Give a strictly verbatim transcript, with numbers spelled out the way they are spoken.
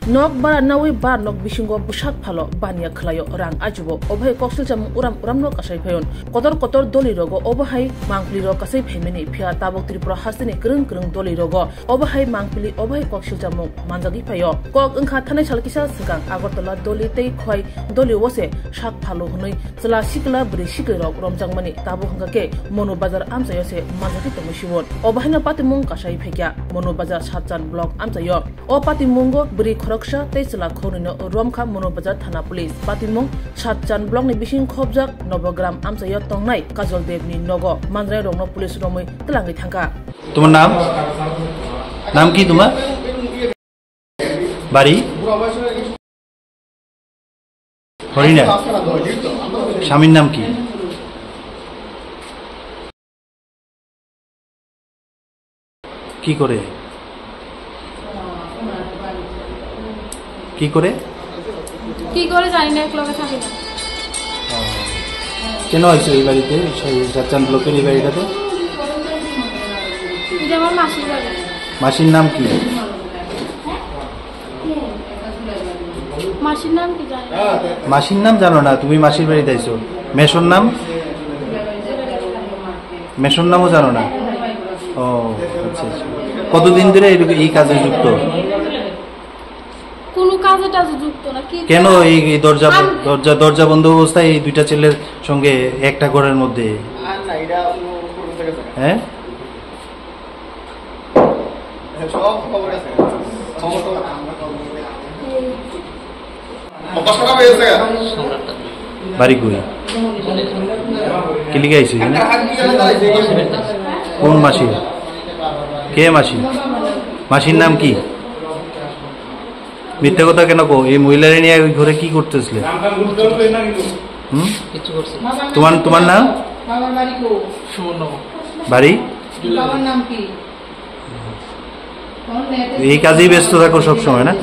Nok bara nawi bar nok bisingo bwsak phalo baniya khwlaio rang ajibo. Obo hai koksil chamung uram uramno kasai phayon. Kotor kotor doli rogo obo hai mangpli rok kasai phaimani phiya tabok Tripura hasteni kwrwng kwrwng doli rogo obo hai mangpli obo hai koksil chamung manjagwi phaio. Kok wngkha thanai sal kisa swkang Agartala doli tei Khwai doli o se sak phalo hwnwi chwla sikla bwrwi siklirok romjakmani tabok hwnkha khe Monu Bazar amchaio se manjagwi tongwi sibon. Obo haino patimung kasai phaikya Monu Bazar Satchan block amchaio. O patimungo bwrwi khoroksa tei chwla khoroknwino romkha Monu Bazar Thana Police. Patimung Satchan blockni bising khobjak Nobogram amchaio tongnai Kajol Devni nogo manjranai rokno police romwi twlangwi thangkha. তোমার নাম? নাম কি তোমার? বাড়ি? হরিণা। স্বামীর নাম কি? কি করে? কি করে? কি করে জানি না, এক লগে থাকি না। ও। কেন আইছো এই বাড়িতে, সেই সাতচান ব্লকের এই বাড়িটাতে? এটা আমার মাসির বাড়ি। মাসির নাম কি? মাসির নাম কি জানি না। মাসির নাম জানো না? তুমি মাসির বাড়িতে আইছো। মেসোর নাম? মেসোর নামও জানো না? ও, আচ্ছা, আচ্ছা। কতদিন ধরে এই, এই কাজে যুক্ত? কোনো কাজে টাজে যুক্ত না, কি কেন কাজ? এই, এই দরজা, আম- দরজা, দরজা বন্ধ অবস্থায় এই দুইটা ছেলের সঙ্গে একটা ঘরের মধ্যে? হ্যাঁ? বাড়ি কই? কিলিকে আইছো এখানে? কোন মাসি? কে মাসি? মাসির নাম কি? মিথ্যা কথা কেন কো? এই মহিলারে নিয়ে ওই ঘরে কি করতেছিলে? হুম? কিছু করছি না। তোমার, তোমার নাম? বাড়ি? এই কাজেই ব্যস্ত থাকো সব সময়, না?